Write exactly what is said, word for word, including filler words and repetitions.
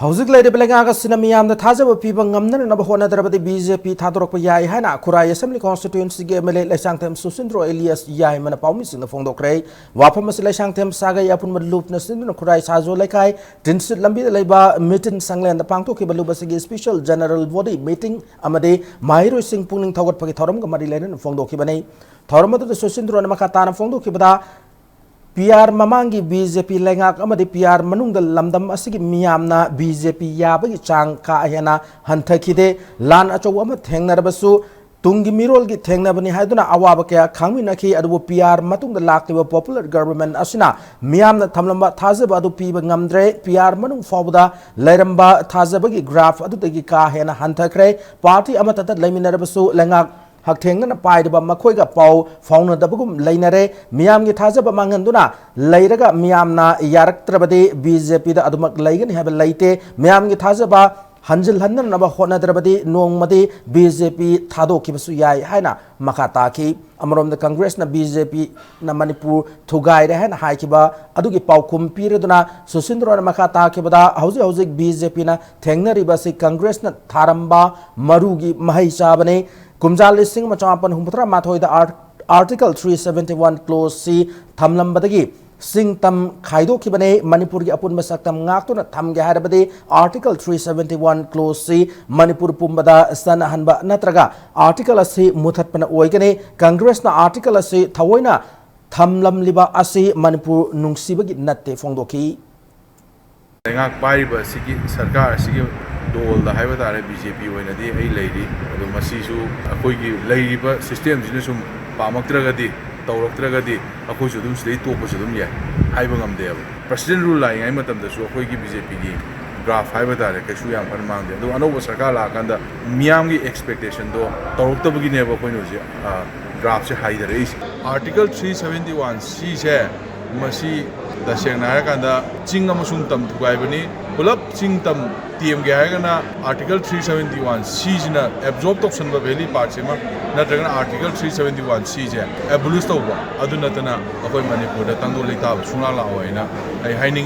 ꯍꯧꯖꯤꯛ ꯂꯩꯔꯤꯕ ꯂꯩꯉꯥꯛ ꯑꯁꯤꯅ ꯃꯤꯌꯥꯝꯗ ꯊꯥꯖꯕ ꯄꯤꯕ ꯉꯝꯅꯅꯕ ꯍꯣꯠꯅꯗ꯭ꯔꯕꯗꯤ ꯕꯤ ꯖꯦ ꯄꯤ ꯊꯥꯗꯣꯔꯛꯄ ꯌꯥꯏ ꯍꯥꯏꯅ ꯈꯨꯔꯥꯏ ꯑꯦꯁꯦꯝꯕ꯭ꯂꯤ ꯀꯣꯟꯁꯇꯤꯇ꯭ꯋꯦꯟꯁꯤꯒꯤ M L A Leishangthem Susindro alias ꯌꯥꯏꯃꯅ ꯄꯥꯎꯃꯤꯁꯤꯡꯗ ꯐꯣꯡꯗꯣꯛꯈ꯭ꯔꯦ꯫ ꯋꯥꯐꯝ ꯑꯁꯤ ꯂꯩꯁꯥꯡꯊꯦꯝ ꯁꯥꯒꯩ ꯑꯄꯨꯟꯕ ꯂꯨꯞꯅ ꯁꯤꯟꯗꯨꯅ ꯈꯨꯔꯥꯏ ꯁꯥꯖꯣ ꯂꯩꯀꯥꯏ ꯇꯤꯟꯁꯤꯠ ꯂꯝꯕꯤꯗ ꯂꯩꯕ ꯃꯤꯇꯤꯟ ꯁꯪꯂꯦꯟꯗ ꯄꯥꯡꯊꯣꯛꯈꯤꯕ ꯂꯨꯞ ꯑꯁꯤꯒꯤ ꯁ꯭ꯄꯤꯁꯦꯜ ꯖꯦꯅꯔꯦꯜ ꯕꯣꯗꯤ ꯃꯤꯇꯤꯡ ꯑꯃꯗꯤ ꯃꯍꯩꯔꯣꯏꯁꯤꯡ ꯄꯨꯛꯅꯤꯡ ꯊꯧꯒꯠꯄꯒꯤ ꯊꯧꯔꯝꯒ ꯃꯔꯤ ꯂꯩꯅꯅ ꯐꯣꯡꯗꯣꯛꯈꯤꯕꯅꯤ꯫ ꯊꯧꯔꯝ ꯑꯗꯨꯗ ꯁꯨꯁꯤꯟꯗ꯭ꯔꯣꯅ ꯃꯈꯥ ꯇꯥꯅ ꯐꯣꯡꯗꯣꯛꯈꯤꯕꯗ, ꯄꯤ ꯑꯥꯔ ꯃꯃꯥꯡꯒꯤ ꯕꯤ ꯖꯦ ꯄꯤ ꯂꯩꯉꯥꯛ ꯑꯃꯗꯤ ꯄꯤ ꯑꯥꯔ ꯃꯅꯨꯡꯗ ꯂꯝꯗꯝ ꯑꯁꯤꯒꯤ ꯃꯤꯌꯥꯝꯅ ꯕꯤ ꯖꯦ ꯄꯤ ꯌꯥꯕꯒꯤ ꯆꯥꯡ ꯀꯥ ꯍꯦꯟꯅ ꯍꯟꯊꯈꯤꯗꯦ꯫ ꯂꯥꯟ ꯑꯆꯧꯕ ꯑꯃ ꯊꯦꯡꯅꯔꯕꯁꯨ ꯇꯨꯡꯒꯤ ꯃꯤꯔꯣꯜꯒꯤ ꯊꯦꯡꯅꯕꯅꯤ ꯍꯥꯏꯗꯨꯅ ꯑꯋꯥꯕ ꯀꯌꯥ ꯈꯥꯡꯃꯤꯟꯅꯈꯤ꯫ ꯑꯗꯨꯕꯨ ꯄꯤ ꯑꯥꯔ ꯃꯇꯨꯡꯗ ꯂꯥꯛꯂꯤꯕ ꯄꯣꯄꯨꯂꯔ ꯒꯚꯔꯟꯃꯦꯟꯠ ꯑꯁꯤꯅ ꯃꯤꯌꯥꯝꯅ ꯊꯝꯂꯝꯕ ꯊꯥꯖꯕ ꯑꯗꯨ ꯄꯤꯕ ꯉꯝꯗ꯭ꯔꯦ꯫ ꯄꯤ ꯑꯥꯔ ꯃꯅꯨꯡ ꯐꯥꯎꯕꯗ ꯂꯩꯔꯝꯕ ꯊꯥꯖꯕꯒꯤ ꯒ꯭ꯔꯥꯐ ꯑꯗꯨꯗꯒꯤ ꯀꯥ ꯍꯦꯟꯅ ꯍꯟꯊꯈ꯭ꯔꯦ꯫ ꯄꯥꯔꯇꯤ ꯑꯃꯠꯇꯗ ꯂꯩꯃꯤꯟꯅꯔꯕꯁꯨ ꯂꯩꯉꯥꯛ ꯍꯛꯊꯦꯡꯅꯅ ꯄꯥꯏꯔꯤꯕ ꯃꯈꯣꯏꯒ ꯄꯥꯎ ꯐꯥꯎꯅꯗꯕꯒꯨꯝ ꯂꯩꯅꯔꯦ꯫ ꯃꯤꯌꯥꯝꯒꯤ ꯊꯥꯖꯕ ꯃꯥꯡꯍꯟꯗꯨꯅ ꯂꯩꯔꯒ ꯃꯤꯌꯥꯝꯅ ꯌꯥꯔꯛꯇ꯭ꯔꯕꯗꯤ ꯕꯤ ꯖꯦ ꯄꯤꯗ ꯑꯗꯨꯃꯛ ꯂꯩꯒꯅꯤ ꯍꯥꯏꯕ ꯂꯩꯇꯦ꯫ ꯃꯤꯌꯥꯝꯒꯤ ꯊꯥꯖꯕ ꯍꯟꯖꯤꯜꯍꯟꯅꯅꯕ ꯍꯣꯠꯅꯗ꯭ꯔꯕꯗꯤ ꯅꯣꯡꯃꯗꯤ ꯕꯤ ꯖꯦ ꯄꯤ ꯊꯥꯗꯣꯛꯈꯤꯕꯁꯨ ꯌꯥꯏ ꯍꯥꯏꯅ ꯃꯈꯥ ꯇꯥꯈꯤ꯫ ꯑꯃꯔꯣꯝꯗ ꯀꯪꯒ꯭ꯔꯦꯁꯅ ꯕꯤ ꯖꯦ ꯄꯤꯅ ꯃꯅꯤꯄꯨꯔ ꯊꯨꯒꯥꯏꯔꯦ ꯍꯥꯏꯅ ꯍꯥꯏꯈꯤꯕ ꯑꯗꯨꯒꯤ ꯄꯥꯎꯈꯨꯝ ꯄꯤꯔꯗꯨꯅ ꯁꯨꯁꯤꯟꯗ꯭ꯔꯣꯅ ꯃꯈꯥ ꯇꯥꯈꯤꯕꯗ ꯍꯧꯖꯤꯛ ꯍꯧꯖꯤꯛ ꯕꯤ ꯖꯦ ꯄꯤꯅ ꯊꯦꯡꯅꯔꯤꯕ ꯑꯁꯤ ꯀꯪꯒ꯭ꯔꯦꯁꯅ ꯊꯥꯔꯝꯕ ꯃꯔꯨꯒꯤ ꯃꯍꯩ ꯆꯥꯕꯅꯤ꯫ ꯀꯨꯝꯖꯥ ꯂꯤꯁꯤꯡ ꯑꯃ ꯆꯃꯥꯄꯟ ꯍꯨꯝꯐꯨꯇꯔꯥ ꯃꯥꯊꯣꯏꯗ ꯑꯥꯔ-, ꯑꯥꯔꯇꯤꯀꯜ ꯊ꯭ꯔꯤ ꯁꯚꯦꯟꯇꯤ ꯋꯥꯟ ꯀ꯭ꯂꯣꯖꯁꯤ ꯊꯝꯂꯝꯕꯗꯒꯤ ꯆꯤꯡ ꯇꯝ ꯈꯥꯏꯗꯣꯛꯈꯤꯕꯅꯤ꯫ ꯃꯅꯤꯄꯨꯔꯒꯤ ꯑꯄꯨꯟꯕ ꯁꯛꯇꯝ ꯉꯥꯛꯇꯨꯅ ꯊꯝꯒꯦ ꯍꯥꯏꯔꯕꯗꯤ ꯑꯥꯔꯇꯤꯀꯜ ꯊ꯭ꯔꯤ ꯁꯚꯦꯟꯇꯤ ꯋꯥꯟ ꯀ꯭ꯂꯣꯖꯁꯤ ꯃꯅꯤꯄꯨꯔ ꯄꯨꯝꯕꯗ ꯆꯠꯅꯍꯟꯕ ꯅꯠꯇ꯭ꯔꯒ ꯑꯥꯔꯇꯤꯀꯜ ꯑꯁꯤ ꯃꯨꯊꯠꯄꯅ ꯑꯣꯏꯒꯅꯤ꯫ ꯀꯪꯒ꯭ꯔꯦꯁꯅ ꯑꯥꯔꯇꯤꯀꯜ ꯑꯁꯤ ꯊꯑꯣꯏꯅ ꯊꯝꯂꯝꯂꯤꯕ ꯑꯁꯤ ꯃꯅꯤꯄꯨꯔ ꯅꯨꯡꯁꯤꯕꯒꯤ ꯅꯠꯇꯦ ꯐꯣꯡꯗꯣꯛꯈꯤ꯫ ꯂꯩꯉꯥꯛ ꯄꯥꯏꯔꯤꯕ ꯑꯁꯤꯒꯤ ꯁꯔꯀꯥꯔ ꯑꯁꯤꯒꯤ ꯗꯣꯜꯗ ꯍꯥꯏꯕ ꯇꯥꯔꯦ, ꯕꯤ ꯖꯦ ꯄꯤ ꯑꯣꯏꯅꯗꯤ ꯑꯩ ꯂꯩꯔꯤ꯫ ꯑꯗꯣ ꯃꯁꯤꯁꯨ ꯑꯩꯈꯣꯏꯒꯤ ꯂꯩꯔꯤꯕ ꯁꯤꯁꯇꯦꯝꯁꯤꯅ ꯁꯨꯝ ꯄꯥꯝꯃꯛꯇ꯭ꯔꯒꯗꯤ, ꯇꯧꯔꯛꯇ꯭ꯔꯒꯗꯤ ꯑꯩꯈꯣꯏꯁꯨ ꯑꯗꯨꯝ ꯁꯤꯗꯩ ꯇꯣꯛꯄꯁꯨ ꯑꯗꯨꯝ ꯌꯥꯏ, ꯍꯥꯏꯕ ꯉꯝꯗꯦꯕ꯫ ꯄ꯭ꯔꯁꯤꯗꯦꯟ ꯔꯨꯜ ꯂꯥꯛꯏꯉꯩ ꯃꯇꯝꯗꯁꯨ ꯑꯩꯈꯣꯏꯒꯤ ꯕꯤ ꯖꯦ ꯄꯤꯒꯤ ꯒ꯭ꯔꯥꯐ ꯍꯥꯏꯕ ꯇꯥꯔꯦ, ꯀꯩꯁꯨ ꯌꯥꯝ ꯀꯟꯅ ꯃꯥꯡꯗꯦ꯫ ꯑꯗꯨꯒ ꯑꯅꯧꯕ ꯁꯔꯀꯥꯔ ꯂꯥꯛꯑꯀꯥꯟꯗ ꯃꯤꯌꯥꯝꯒꯤ ꯑꯦꯛꯁꯄꯦꯛꯇꯦꯁꯟꯗꯣ ꯇꯧꯔꯛꯇꯕꯒꯤꯅꯦꯕ ꯑꯩꯈꯣꯏꯅ ꯍꯧꯖꯤꯛ, ꯑ, ꯒ꯭ꯔꯥꯐꯁꯦ ꯍꯥꯏꯊꯔꯛꯏꯁꯦ꯫ ꯑꯥꯔꯇꯤꯀꯜ ꯊ꯭ꯔꯤ ꯁꯚꯦꯟꯇꯤ ꯋꯥꯟ ꯁꯤꯁꯦ, ꯃꯁꯤ ꯇꯁꯦꯡꯅ ꯍꯥꯏꯔꯀꯥꯟꯗ ꯆꯤꯡ ꯑꯃꯁꯨꯡ ꯇꯝ ꯊꯨꯒꯥꯏꯕꯅꯤ꯫ ꯄꯨꯂꯞ ꯆꯤꯡ ꯇꯝ ꯇꯦꯝꯒꯦ ꯍꯥꯏꯔꯒꯅ ꯑꯥꯔꯇꯤꯀꯜ ꯊ꯭ꯔꯤ ꯁꯚꯦꯟꯇꯤ ꯋꯥꯟ ꯁꯤꯁꯤꯅ ꯑꯦꯕꯖꯣꯔꯕ ꯇꯧꯁꯟꯕ ꯚꯦꯂꯤ ꯄꯥꯔꯠꯁꯤꯃ, ꯅꯠꯇ꯭ꯔꯒꯅ ꯑꯥꯔꯇꯤꯀꯜ ꯊ꯭ꯔꯤ ꯁꯚꯦꯟꯇꯤ ꯋꯥꯟ ꯁꯤꯁꯦ ꯑꯦꯕꯣꯂꯤꯁ ꯇꯧꯕ, ꯑꯗꯨ ꯅꯠꯇꯅ ꯑꯩꯈꯣꯏ ꯃꯅꯤꯄꯨꯔꯗ ꯇꯪꯗꯨ ꯂꯩꯇꯥꯕ ꯁꯨꯡꯂꯥꯛ ꯂꯥꯛꯑꯣꯏꯅ ꯑꯩ ꯍꯥꯏꯅꯤꯡꯉꯤ꯫